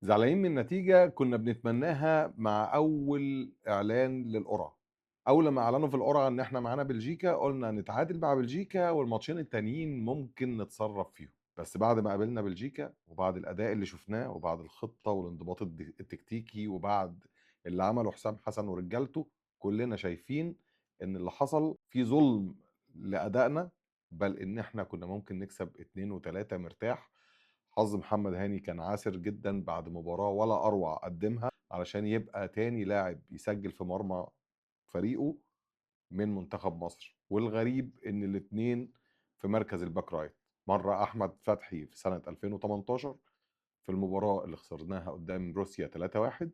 زعلانين من نتيجة كنا بنتمناها مع أول إعلان للقرعة. أول لما أعلنوا في القرعة إن إحنا معانا بلجيكا قلنا نتعادل مع بلجيكا والماتشين التانيين ممكن نتصرف فيهم، بس بعد ما قابلنا بلجيكا وبعد الأداء اللي شفناه وبعد الخطة والانضباط التكتيكي وبعد اللي عمله حسام حسن ورجالته، كلنا شايفين إن اللي حصل في ظلم لأدائنا، بل إن إحنا كنا ممكن نكسب 2 و3 مرتاح. حظ محمد هاني كان عاسر جدا بعد مباراة ولا أروع قدمها علشان يبقى تاني لاعب يسجل في مرمى فريقه من منتخب مصر. والغريب إن الاتنين في مركز ال back right، مرة أحمد فتحي في سنة 2018 في المباراة اللي خسرناها قدام روسيا 3-1،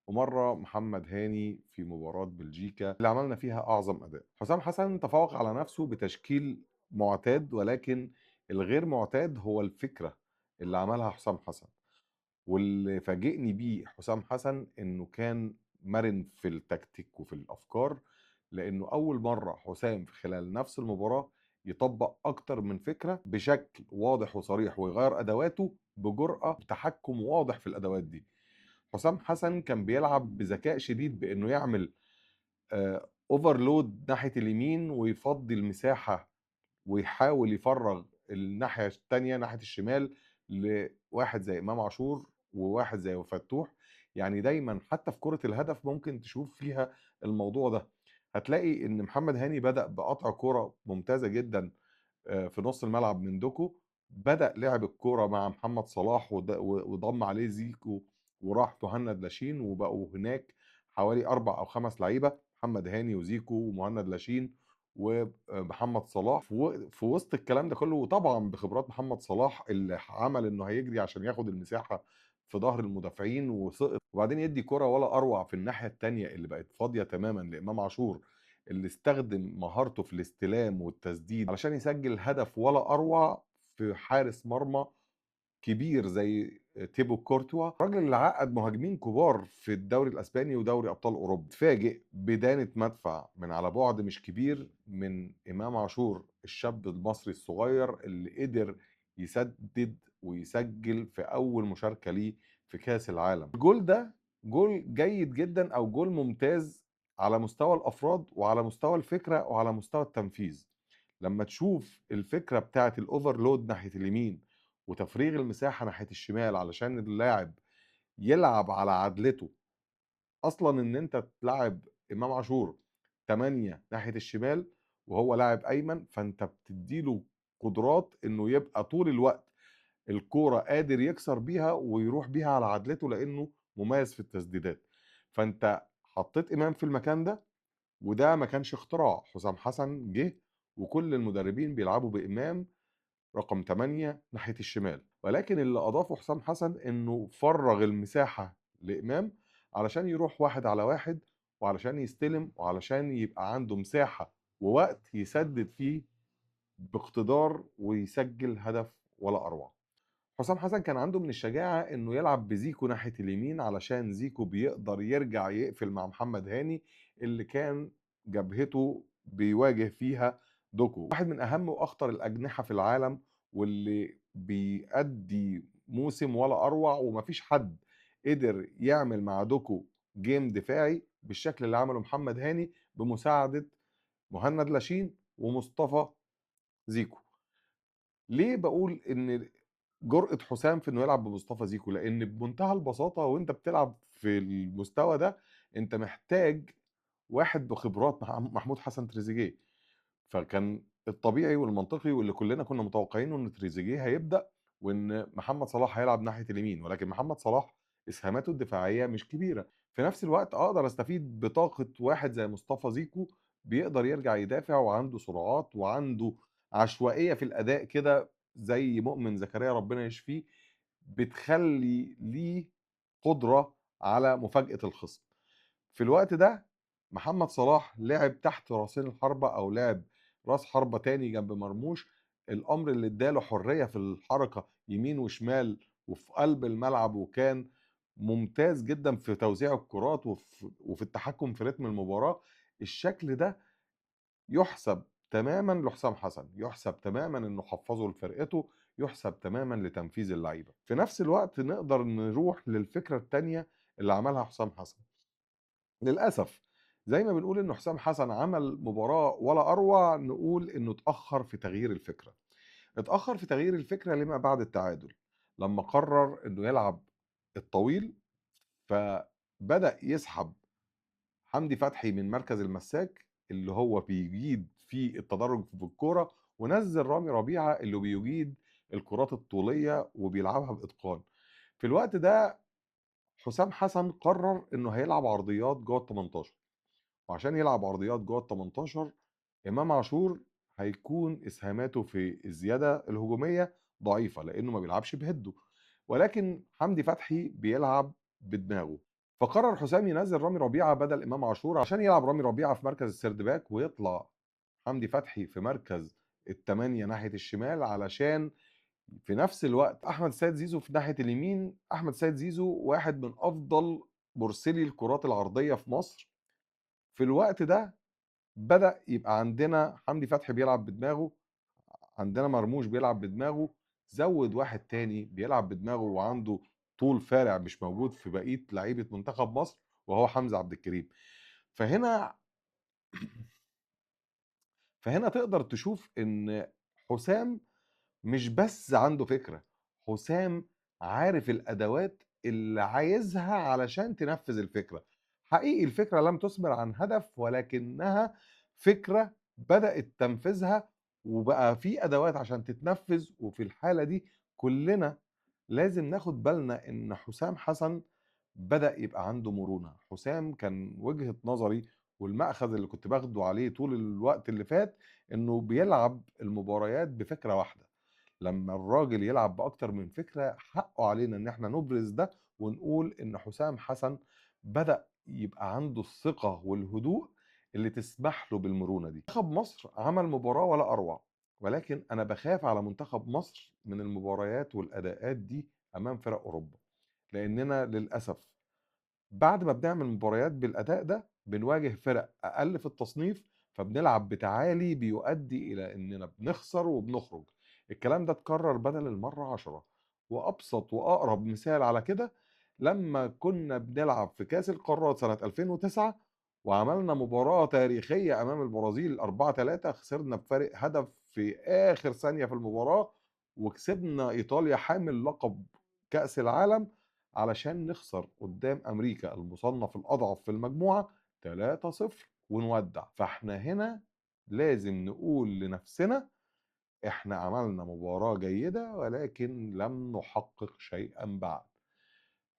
ومرة محمد هاني في مباراة بلجيكا اللي عملنا فيها أعظم أداء. حسام حسن تفوق على نفسه بتشكيل معتاد، ولكن الغير معتاد هو الفكرة اللي عملها حسام حسن. واللي فاجئني بيه حسام حسن إنه كان مرن في التكتيك وفي الأفكار، لأنه أول مرة حسام في خلال نفس المباراة يطبق أكتر من فكرة بشكل واضح وصريح ويغير أدواته بجرأة، بتحكم واضح في الأدوات دي. حسام حسن كان بيلعب بذكاء شديد بأنه يعمل overload ناحية اليمين ويفضي المساحة ويحاول يفرغ الناحية التانية ناحية الشمال لواحد زي إمام عاشور وواحد زي فتوح. يعني دايما حتى في كرة الهدف ممكن تشوف فيها الموضوع ده. هتلاقي إن محمد هاني بدأ بقطع كرة ممتازة جدا في نص الملعب من دوكو، بدأ لعب الكرة مع محمد صلاح وضم عليه زيكو وراح مهند لاشين، وبقوا هناك حوالي 4 أو 5 لعيبة، محمد هاني وزيكو ومهند لاشين ومحمد صلاح في وسط الكلام ده كله. وطبعا بخبرات محمد صلاح اللي عمل انه هيجري عشان ياخد المساحة في ظهر المدافعين وسقط، وبعدين يدي كرة ولا اروع في الناحية التانية اللي بقت فاضية تماما لامام عاشور، اللي استخدم مهارته في الاستلام والتسديد علشان يسجل هدف ولا اروع في حارس مرمى كبير زي تيبو كورتوا، الراجل اللي عقد مهاجمين كبار في الدوري الاسباني ودوري ابطال اوروبا. اتفاجئ بدانة مدفع من على بعد مش كبير من امام عاشور الشاب المصري الصغير اللي قدر يسدد ويسجل في اول مشاركة ليه في كاس العالم. الجول ده جول جيد جدا او جول ممتاز على مستوى الافراد وعلى مستوى الفكرة وعلى مستوى التنفيذ. لما تشوف الفكرة بتاعت ال overload ناحية اليمين وتفريغ المساحة ناحية الشمال علشان اللاعب يلعب على عدلته، أصلا إن أنت تلعب إمام عاشور 8 ناحية الشمال وهو لاعب أيمن، فأنت بتديله قدرات إنه يبقى طول الوقت الكورة قادر يكسر بيها ويروح بيها على عدلته لأنه مميز في التسديدات. فأنت حطيت إمام في المكان ده، وده ما كانش اختراع، حسام حسن جه وكل المدربين بيلعبوا بإمام رقم 8 ناحية الشمال، ولكن اللي أضافه حسام حسن إنه فرغ المساحة لإمام علشان يروح 1 على 1 وعلشان يستلم وعلشان يبقى عنده مساحة ووقت يسدد فيه باقتدار ويسجل هدف ولا أروع. حسام حسن كان عنده من الشجاعة إنه يلعب بزيكو ناحية اليمين علشان زيكو بيقدر يرجع يقفل مع محمد هاني اللي كان جبهته بيواجه فيها دوكو، واحد من أهم وأخطر الأجنحة في العالم واللي بيأدي موسم ولا أروع، ومفيش حد قدر يعمل مع دوكو game دفاعي بالشكل اللي عمله محمد هاني بمساعدة مهند لاشين ومصطفى زيكو. ليه بقول إن جرأة حسام في إنه يلعب بمصطفى زيكو؟ لأن بمنتهى البساطة وإنت بتلعب في المستوى ده إنت محتاج واحد بخبرات محمود حسن تريزيجيه، فكان الطبيعي والمنطقي واللي كلنا كنا متوقعينه ان تريزيجيه هيبدأ وان محمد صلاح هيلعب ناحية اليمين، ولكن محمد صلاح اسهاماته الدفاعية مش كبيرة. في نفس الوقت اقدر استفيد بطاقة واحد زي مصطفى زيكو بيقدر يرجع يدافع وعنده سرعات وعنده عشوائية في الأداء كده زي مؤمن زكريا ربنا يشفيه، بتخلي ليه قدرة على مفاجأة الخصم. في الوقت ده محمد صلاح لعب تحت راسين الحربة او لعب راس حربة تاني جنب مرموش، الأمر اللي اداله حرية في الحركة يمين وشمال وفي قلب الملعب، وكان ممتاز جدا في توزيع الكرات وفي التحكم في رتم المباراة. الشكل ده يحسب تماما لحسام حسن، يحسب تماما انه حفظه لفرقته، يحسب تماما لتنفيذ اللعيبة. في نفس الوقت نقدر نروح للفكرة التانية اللي عملها حسام حسن. للأسف زي ما بنقول إن حسام حسن عمل مباراة ولا أروع، نقول إنه اتأخر في تغيير الفكرة. اتأخر في تغيير الفكرة لما بعد التعادل، لما قرر إنه يلعب الطويل، فبدأ يسحب حمدي فتحي من مركز المساك اللي هو بيجيد في التدرج في الكورة، ونزل رامي ربيعة اللي بيجيد الكرات الطولية وبيلعبها بإتقان. في الوقت ده حسام حسن قرر إنه هيلعب عرضيات جوه ال18، وعشان يلعب عرضيات جوه ال18 إمام عاشور هيكون إسهاماته في الزيادة الهجومية ضعيفة لأنه ما بيلعبش بهده، ولكن حمدي فتحي بيلعب بدماغه. فقرر حسام ينزل رامي ربيعة بدل إمام عاشور عشان يلعب رامي ربيعة في مركز ال third back، ويطلع حمدي فتحي في مركز التمانية ناحية الشمال، علشان في نفس الوقت أحمد السيد زيزو في ناحية اليمين. أحمد السيد زيزو واحد من أفضل مرسلي الكرات العرضية في مصر. في الوقت ده بدأ يبقى عندنا حمدي فتحي بيلعب بدماغه، عندنا مرموش بيلعب بدماغه، زود واحد تاني بيلعب بدماغه وعنده طول فارع مش موجود في بقية لعيبة منتخب مصر، وهو حمزة عبد الكريم. فهنا تقدر تشوف إن حسام مش بس عنده فكرة، حسام عارف الأدوات اللي عايزها علشان تنفذ الفكرة. حقيقي الفكرة لم تثمر عن هدف، ولكنها فكرة بدأت تنفذها وبقى في أدوات عشان تتنفذ. وفي الحالة دي كلنا لازم ناخد بالنا إن حسام حسن بدأ يبقى عنده مرونة. حسام كان وجهة نظري والمأخذ اللي كنت باخده عليه طول الوقت اللي فات إنه بيلعب المباريات بفكرة واحدة. لما الراجل يلعب بأكتر من فكرة حقه علينا إن احنا نبرز ده ونقول إن حسام حسن بدأ يبقى عنده الثقة والهدوء اللي تسمح له بالمرونة دي. منتخب مصر عمل مباراة ولا أروع، ولكن أنا بخاف على منتخب مصر من المباريات والأداءات دي أمام فرق أوروبا، لأننا للأسف بعد ما بنعمل مباريات بالأداء ده بنواجه فرق أقل في التصنيف، فبنلعب بتعالي بيؤدي إلى إننا بنخسر وبنخرج. الكلام ده اتكرر بدل المرة 10، وأبسط وأقرب مثال على كده لما كنا بنلعب في كأس القارات سنة 2009 وعملنا مباراة تاريخية أمام البرازيل 4-3، خسرنا بفارق هدف في آخر ثانية في المباراة، وكسبنا إيطاليا حامل لقب كأس العالم علشان نخسر قدام أمريكا المصنف الأضعف في المجموعة 3-0 ونودع. فاحنا هنا لازم نقول لنفسنا احنا عملنا مباراة جيدة ولكن لم نحقق شيئا بعد.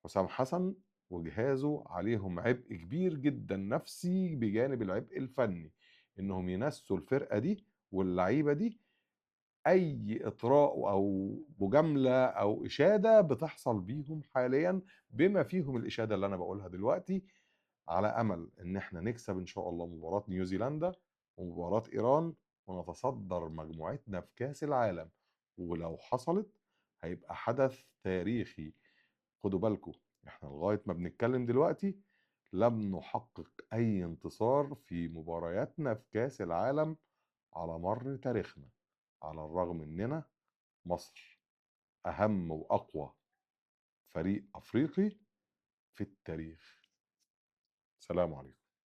حسام حسن وجهازه عليهم عبء كبير جدا نفسي بجانب العبء الفني، انهم ينسوا الفرقة دي واللعيبة دي اي اطراء او مجاملة او اشادة بتحصل بيهم حاليا، بما فيهم الاشادة اللي انا بقولها دلوقتي، على امل ان احنا نكسب ان شاء الله مباراة نيوزيلندا ومباراة ايران ونتصدر مجموعتنا في كاس العالم. ولو حصلت هيبقى حدث تاريخي. خدوا بالكم احنا لغاية ما بنتكلم دلوقتي لم نحقق اي انتصار في مبارياتنا في كاس العالم على مر تاريخنا، على الرغم اننا مصر اهم واقوى فريق افريقي في التاريخ. سلام عليكم.